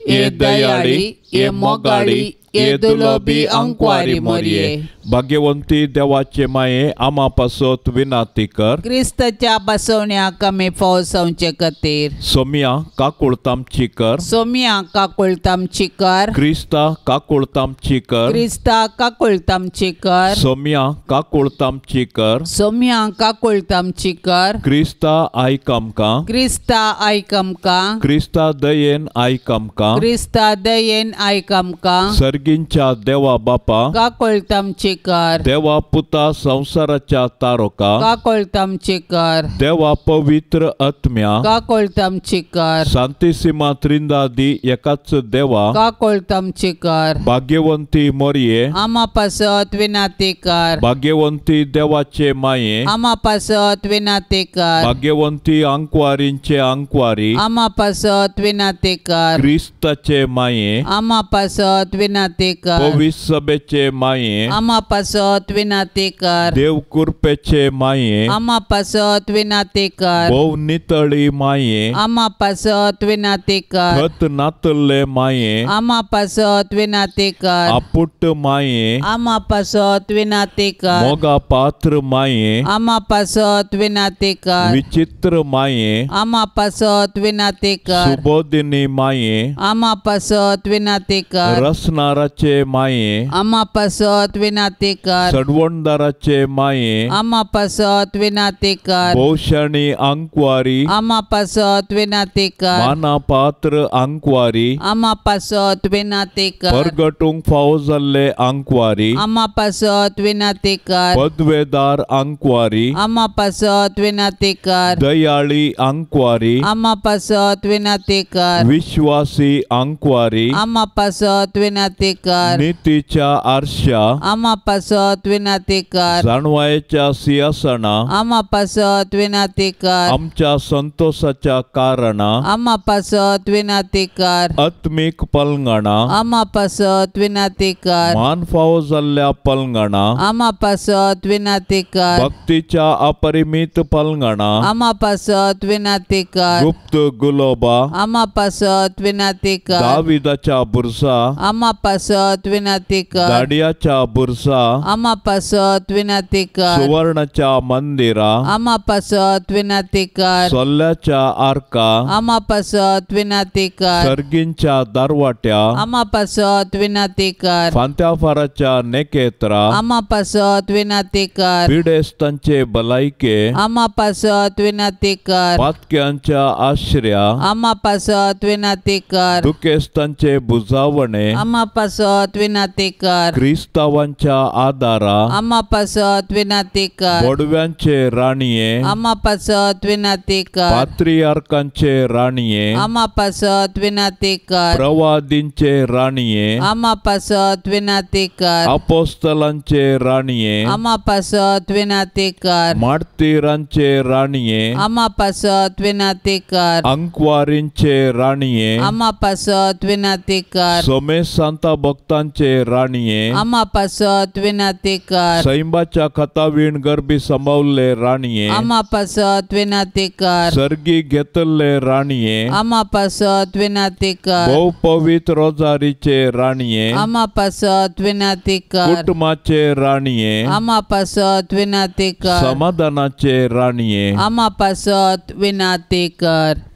हे दयाळी, हे मोगाळी, हे दुलोबी अंकवारी मरिये, भाग्यवंती देवाचे माये आमा पासत विनंती कर. क्रिस्ताच्या बसवण्याक आमी फौसावचे खातीर. सोमिया काकुळतामची कर. सोमिया काकुळतामची कर. क्रिस्ता काकुळतामची कर. क्रिस्ता काकुळतामची कर. सोमिया काकुळतामची कर. सोमिया काकुळतामची कर. क्रिस्ता आयक आमकां. क्रिस्ता आयक आमकां. क्रिस्ता दयेन आयक आमकां. क्रिस्ता दयेन आयक आमकां. सर्गींच्या देवा बापा काकुळतामची कर. देवा पुता संवसाराच्या तारोका काकुळतामची कर. देवा पवित्र आत्म्या काकुळतामची कर. शांतिसीमा त्रिंदादी एकाच देवा काकुळतामची कर. भाग्यवंती मोरये आमा पासत विनंती कर. भाग्यवंती देवाचे माये आमा पासत विनंती कर. भाग्यवंती अंकवारींचे अंकवारी आमा पासत विनंती कर. क्रिस्ताचे माये आमा पासत विनंती विनाती कर। पवित्र सभेचे माये आमा पासत विनाती कर। देव कृपेचे माये आमा पासत विनाती कर। भोव नितळी माये आमा पासत विनाती कर। खत नातल्ले माये आमा पासत विनाती कर। आपुट माये आमा पासत विनाती कर। मोगा पात्र माये आमा पासत विनाती कर। विचित्र माये आमा पासत विनाती कर। सुबोधिनी माये आमा पासत विनाती कर। रसनाराचे माये आमा पासत विनाती कर। सडवणदाराचे माये आमा पासत विनाती कर। भोवशाणी आंकवारी आमा पासत विनाती कर। माना पात्र आंकवारी आमा पासत विनाती कर। परगटूंक फावो जाल्ले आंकवारी आमा पासत विनाती कर। पदवेदार आंकवारी आमा पासत विनाती कर। दयाळी आंकवारी आमा पासत विनाती कर। विश्वासी आंकवारी आमा पासत विनाती कर। नितीच्या आरशा आमा पासत विनाती कर। जाणवायेच्या सिंहासना आमा पासत विनाती कर। आमच्या संतोषाच्या कारणा आमा पासत विनाती कर। आत्मीक पलंगणा आमा पासत विनाती कर। मान फावो जाल्ल्या पलंगणा आमा पासत विनाती कर। भक्तीच्या अपरिमित पलंगणा आमा पासत विनाती कर। गुप्त गुलोबा आमा पासत विनाती कर। दाविदाच्या बुरसा आमा पासत विनाती कर। दाडियाच्या बुरसा आमा पासत विनाती कर। सुवर्णाच्या मंदिरा आमा पासत विनाती कर। सोल्ल्याच्या आरका आमा पासत विनाती कर। सर्गींच्या दारवाट्या आमा पासत विनाती कर। फांत्याफाराच्या नेकेत्रा आमा पासत विनाती कर। पिडेस्तांचे भलायके आमा पासत विनाती कर। पातक्यांच्या आश्र्या आमा पासत विनाती कर। दुखेस्तांचे बुजावणे आमा पासत विनाती कर। क्रिस्तावांच्या आदारा आमा पासत विनाती कर। बोडव्यांचे राणये आमा पासत विनाती कर। पात्रियार्कांचे राणये आमा पासत विनाती कर। प्रवादींचे राणये आमा पासत विनाती कर। अपोस्तलांचे राणये आमा पासत विनाती कर। मार्तीरांचे राणये आमा पासत विनाती कर। अंकवारींचे राणये आमा पासत विनाती कर। सोमेसांता भक्तांचे राणये आमा पासत विनाती कर। सैंबाच्या खतावीण गर्भी सांबावल्ले राणये आमा पासत विनाती कर। सर्गी घेतल्ले राणये आमा पासत विनाती कर। भोव पवित्र रोजारीचे राणये आमा पासत विनाती कर। कुटुंबाचे राणये आमा पासत विनाती कर। समाधानाचे राणये आमा पासत विनाती कर।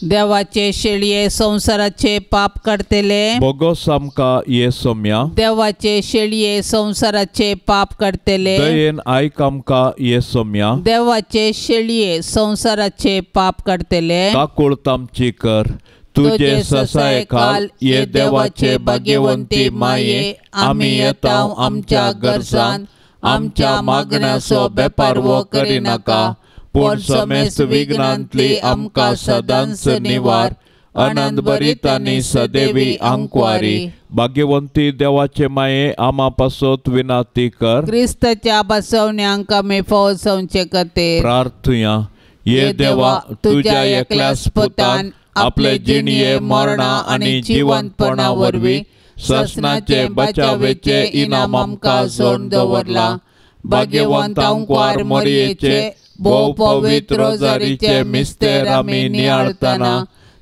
देवाचे शेळये संसाराचे पाप काडतले बोगोस आमकां ये सोम्या। देवाचे शेळये संसाराचे पाप काडतले दयेन आयक आमकां ये सोम्या। देवाचे शेळये संसाराचे पाप काडतले काकूळत आमची कर। तुझे ससाय खाल ये देवाचे भाग्यवंती माये आमी येता आमच्या गरजान आमच्या मागण्याचो बेपारवो करिनाका पूण समेस्त विघ्नांतली आमकां सदांच निवार। आनंद भरीत आनी सदैवी आंकवारी भाग्यवंती देवाचे माये आमा पासत विनाती कर। क्रिस्ताच्या बसवण्यांक आमी फौजवचे खातीर प्रार्थुया। ये देवा तुझ्या एकल्याच पुतान आपले जिणये मरणा आनी जिवंतपणा वरवीं ससनाचे बचावेचे इनाम आमकां जोडून दवरला। भाग्यवंत आंकवार मोरयेचे भोव पवित्र रोजारीचे मिस्तेर आमी नियाळतना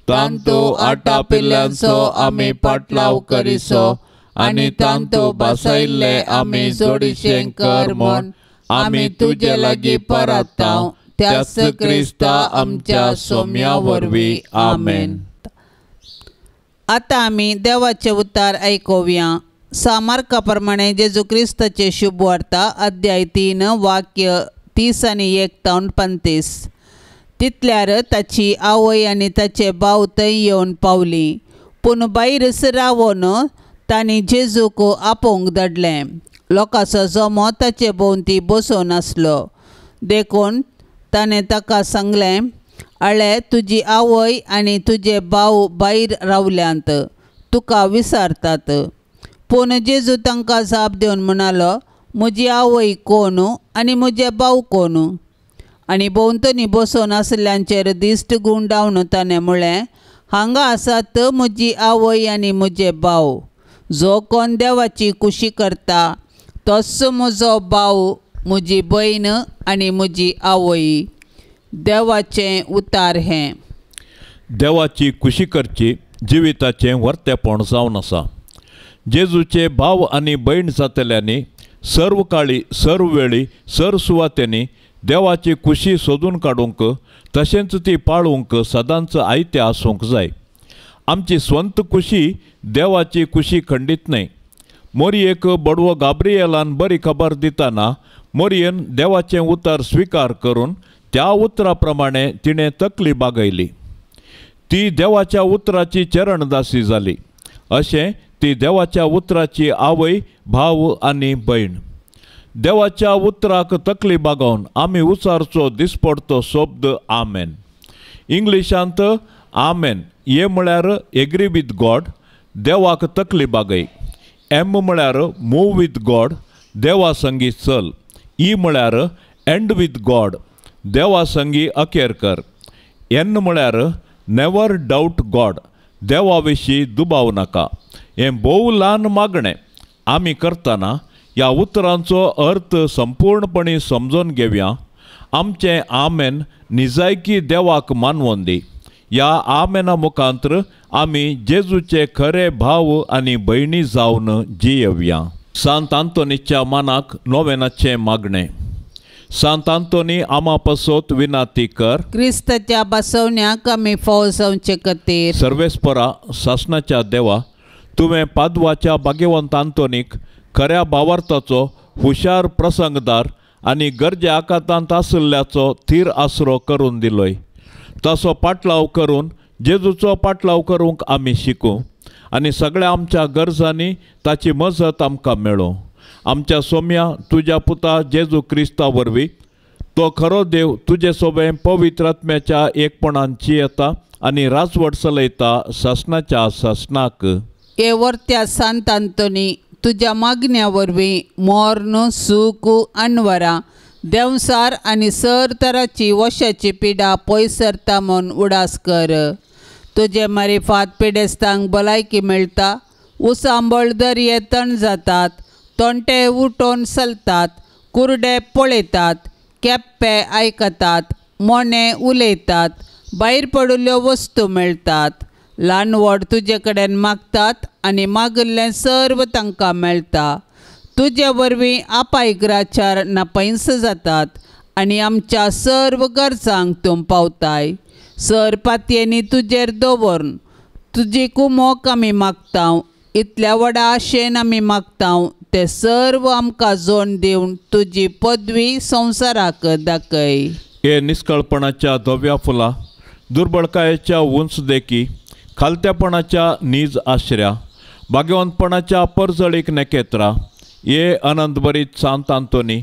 तांतू आटापिल्ल्यांचो आमी पाटलाव करिसो आनी तांतू बसयल्ले आमी जोडीशें कर म्हूण आमी तुजे लागीं परताव त्याच क्रिस्ता आमच्या सोम्या वरवीं आमेन। आतां आमी देवाचें उतार आयकुया। सामार्का प्रमाणे जेजू क्रिस्ताचे शुभ वार्ता अध्याय 3 वाक्य 30 आनी 1 तावन 35। तितल्यार ताची आवय आनी ताचे भाव थंय येवन पावली पूण भायरच रावन तांणी जेजूक आपोवंक धाडलें। लोकांचो जमो ताचे भोंवती बसून आसलो देखून ताणें ताका सांगलें, आळे तुजी आवय आनी तुजे भाव भायर रावल्यांत तुका विचारतात। पूण जेजू तांकां जाप दिवन म्हणालो, म्हजी आवय कोण आनी म्हजे भाव कोण? आनी भोंवतणी बसून आसल्यांचेर दिश्ट गुंडावन ताणें म्हळें, हांगा आसात म्हजी आवय आनी म्हजे भाव। जो कोण देवाची कुशी करता तोच म्हजो भाव, म्हजी भयण आनी म्हजी आवय. देवाचें उतार हें. देवाची कुशी करची जिविताचें वर्तेपण जावन आसा. जेजूचे भाव आनी भयण जातल्यांनी सर्व काळी, सर्व वेळी, सर्व सुवातेंनी देवाची कुशी सोदून काडूंक तशेंच ती पाळूंक सदांच आयतें आसूंक जाय. आमची स्वंत कुशी देवाची कुशी खंडीत न्हय. मोरयेक बडवो गाब्रियेलान बरी खबर दितना मोरयेन देवाचें उतर स्विकार करून त्या उतरा प्रमाणे तिणें तकली बागयली. ती देवाच्या उतराची चरणदासी जाली. अशें ती देवाच्या उतराची आवय, भाव आनी भयण. देवाच्या उतराक तकली बागोवन आमी उचारचो दिसपडतो शब्द आमेन. इंग्लिशांत आमेन हे म्हळ्यार एग्री विथ गॉड, देवाक तकली बागय. एम म्हळ्यार मूव विथ गॉड, देवा संगी चल. ई म्हळ्यार एंड विथ गॉड, देवा संगी अखेर कर. एन म्हळ्यार नेवर डावट गॉड, देवा विशीं दुबाव नाका. हें भोव ल्हान मागणें आमी करतना ह्या उतरांचो अर्थ संपूर्णपणी समजून घेवया. आमचें आमेन निजायकी देवाक मानवोन दी. ह्या आमेना मुखांतर आमी जेजूचे खरे भाव आनी भयणी जावन जियेवया. सांत आंतोनीच्या मानाक नोवेनाचें मागणें. सांत आंतोनी आमा पासत विनाती कर. क्रिस्ताच्या बसवण्याक आमी फाव जावचे खातीर. सर्वेस्परा सासणाच्या देवा, तुवें पादवाच्या भाग्यवंत आंतोनीक खऱ्या भावार्थाचो हुशार प्रसंगदार आनी गरजे आकांतांत आशिल्ल्याचो थीर आसरो करून दिलोय. तसो पाटलाव करून जेजूचो पाटलाव करूंक आमी शिकूं आनी सगळ्या आमच्या गरजांनी ताची मजत आमकां मेळूं. आमच्या सोम्या तुज्या पुता जेजू क्रिस्ता वरवीं तो खरो देव तुजे सोबें पवित्र आत्म्याच्या एकपणान जियेता आनी राजवट चलयता सासणाच्या सासणाक. हे वर्त्या सांत आंतोनी, तुज्या मागण्या वरवीं मर्ण, सूख, अनवरां, देंवसार आनी सर तराची वशाची पिडा पयस सरता म्हूण उडास कर. तुजे मारिफात पिडेस्तांक भलायकी मेळटा, उसांबळ दर्ये तण जातात, तोंटे उठोवन चलतात, कुरडे पळयतात, केप्पे आयकतात, मोने उलयतात, भायर पडिल्ल्यो वस्तू मेळटात. ल्हान व्हड तुजे कडेन मागतात आनी मागिल्लें सर्व तांकां मेळटा. तुजे वरवीं आपायग्राचार नापैंस जातात आनी आमच्या सर्व गरजांक तूं पावताय. सर पातयेंनी तुजेर दवरून तुजी कुमोक आमी मागता. इतल्या व्हडा आशेन आमी मागता ते सर्व आमकां जोड दिवन तुजी पदवी संवसाराक दाखय. हे निस्कळपणाच्या धव्या फुलां, दुर्बळकायेच्या उंच देखी, खालत्यापणाच्या नीज आश्र्या, भाग्यवंतपणाच्या परजळीक नखेत्रां, हे अनंतभरीत सांत आंतोनी,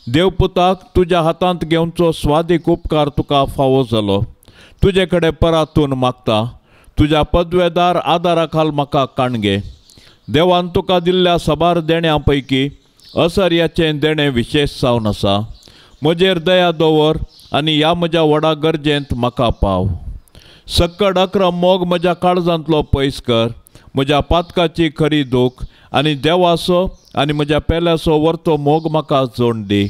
देवपुताक तुज्या हातांत घेवचो स्वादीक उपकार तुका फावो जालो. तुजे कडेन परातून मागता, तुज्या पदवेदार आदारा खाल म्हाका काणगे. देवान तुका दिल्ल्या साबार देण्यां पैकी असर्याचें देणें विशेश जावन आसा. म्हजेर दया दवर आनी ह्या म्हज्या व्हडा गरजेंत म्हाका पाव. सक्कड अक्रम मोग म्हज्या काळजांतलो पयस कर. म्हज्या पातकाची खरी दूख आनी देवाचो आनी म्हज्या पेल्याचो वर्तो मोग म्हाका जोड दी.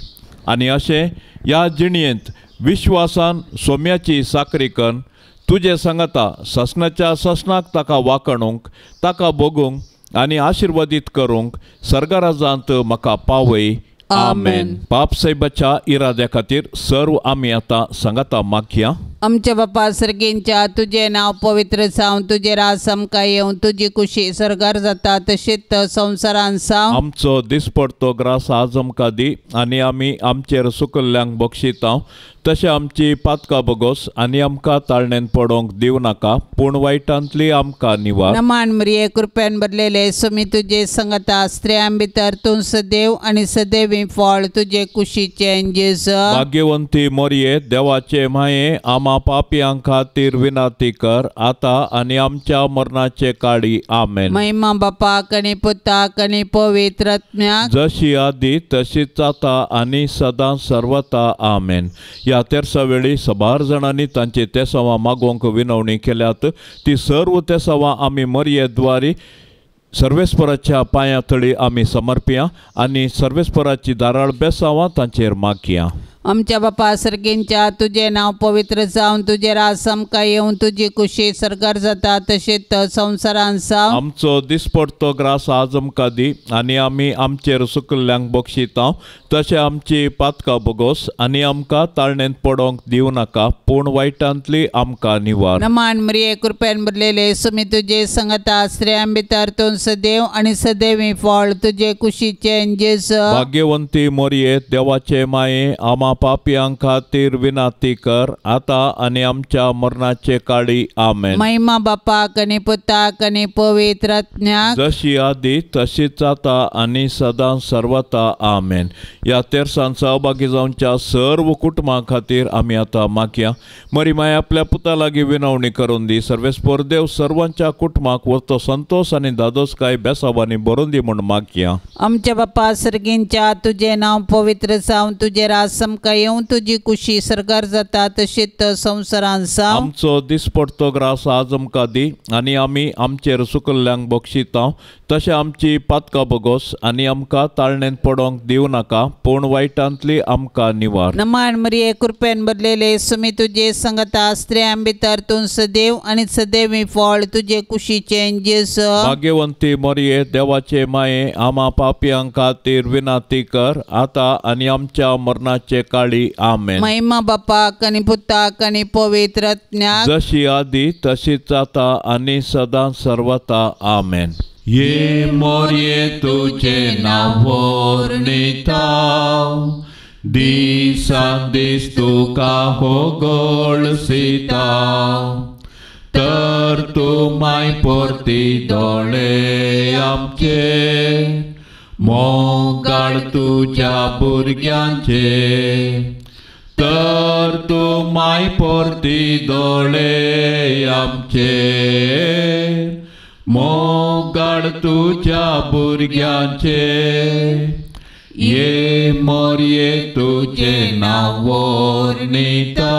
आनी अशें ह्या जिणयेंत विश्वासान सोम्याची साकरी करून तुजे सांगाता सासणाच्या सासणाक ताका वाकणूंक, ताका भोगूंक आनी आशिर्वादीत करूंक सर्गराजांत म्हाका पावय. आमेन. पाप साहेबाच्या इराद्या खातीर सर्व आमी आतां सांगाता मागया. आमच्या बापा सर्गींच्या, तुजें नांव पवित्र जावं, तुजें राज आमकां येवं, तुजी कुशी सर्गार जाता तशीच संवसारान जावं. आमचो दिसपडतो ग्रास आज आमकां दी आनी आमी आमचेर सुकल्ल्यांक बक्षिता तशें आमची पातकां बगोस आनी आमकां ताळणेन पडोवंक दिवं नाका, पूण वायटांतली आमकां निवार. नमान मरिये, कृपेन भरलेले, सुमी तुजे संगता, स्त्रियां भितर तूं सदैव आनी सदैवी फळ तुजे कुशीचें जेजू. भाग्यवंती मोरये, देवाचे माये, आमा पापयां खातीर विनंती कर आतां आनी आमच्या मरणाचे काळी. आमेन. महिमा बापाक आनी पुताक आनी पवित्र आत्म्याक, जशी आदी तशीच आतां आनी सदां सर्वता. आमेन. ह्या तेरसा वेळी सबार जाणांनी तांची तेसावां मागोवंक विनवणी केल्यात. ती सर्व तेसावां आमी मरये द्वारी सर्वेस्पराच्या पांया तळी आमी समर्पया आनी सर्वेस्पराची दाराळ बेसांवां तांचेर मागया. आमच्या बापा सर्गींच्या तुजें नांव पवित्र जावन तुजें राज आमकां येवन तुजी कुशी सरकार जाता तशेंच संवसारान जावं. आमचो दिसपडतो ग्रास आज आमकां दी आनी आमी आमचेर सुकल्ल्यांक बक्षिता तशें आमची पातकां बोगोस आनी आमकां ताळणेंत पडोंक दिवं नाका पूण वायटांतली आमकां निवार. नमान मरिये कृपेन भरलेले सुमी तुजे संगता स्त्रियां भितर तूं सदैव आनी सदैवी फळ तुजे कुशीचें जेजू. भाग्यवंती मोरये देवाचे माये आमा पापयां खातीर विनाती कर आतां आनी आमच्या मरणाचे काळी. आमेन. महिमा बापाक आनी पुताक आनी पवित्र आत्म्याक जशी आदी तशीच आतां आनी सदां सर्वता. आमेन. ह्या तेरसान सहभागी जावच्या सर्व कुटुंबां खातीर आमी आतां मागया. मरी माय आपल्या पुता लागीं विनवणी करून दी. सर्वेस्पर देव सर्वांच्या कुटुंबाक वरतो संतोश आनी दादोसकाय बेसावांनी भरून दी म्हूण मागया. आमच्या बापा सर्गींच्या तुजें नांव पवित्र जावन तुजें राज आमकां येवन तुजी कुशी सरकार जाता तशीच संवसारान जावं. आमचो दिसपडतो ग्रास आज आमकां दी आनी आमी आमचेर सुकल्ल्यांक बक्षिता तशें आमची पातकां बोगोस आनी आमकां ताळणेंत पडोंक दिवं नाका पूण वायटांतली आमकां निवार. नमान मरिये कृपेन भरलेले सुमी तुजे संगता स्त्रियां भितर तूं सदैव आनी सदैवी फळ तुजे कुशीचें जेजू. भाग्यवंती मोरये देवाचे माये आमा पापयां खातीर विनाती कर आतां आनी आमच्या मरणाचे काळी. आमेन. महिमा बापाक आनी पुताक आनी पवित्र आत्म्याक जशी आदी तशीच आतां आनी सदां सर्वता. आमेन. ये मोरये तुझे नांव वर्णिता दिसान दीस तुका होगळसिता तर तूं माय परती दोळे आमचे मोगाळ तुज्या भुरग्यांचे तर तूं माय परती दोळे आमचे मोगाळ तुज्या भुरग्यांचे. ये मोरये तुजें नांव वर्णिता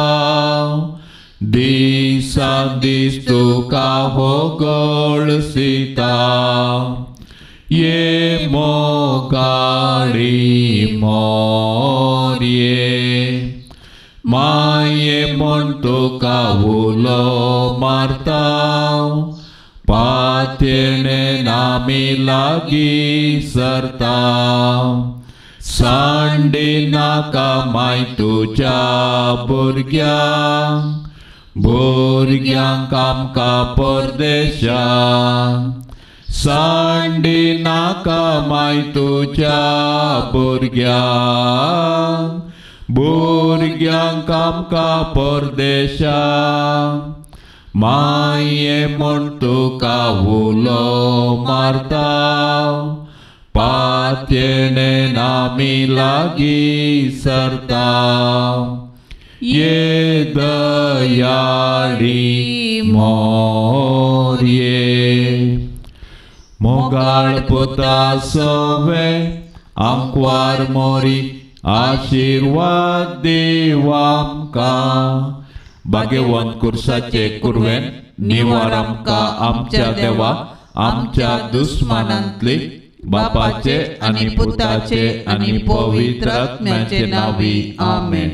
दिसान दीस तुका होगळसिता ये मोगाळी मोरये माये म्हण तुका उलो मारता पातेणे आमी लागीं सरता सांडी नाका माय तुज्या भुरग्यांक भुरग्यांक आमकां परदेशांत सांडी नाका माय तुज्या भुरग्यांक भुरग्यांक आमकां परदेशांत माये म्हण तुका उलो मारता पातेणे आमी लागीं सरता ये दयाळी मोरये. मोगाळ पुता सवे आंकवार मोरी आशिर्वाद देव आमकां. भाग्यवंत कुर्साचे कुरवेन निवार आमकां आमच्या देवा आमच्या दुस्मानांतली बापाचे आनी पुताचे आनी पवित्र आत्म्याचे नांवी. आमेन.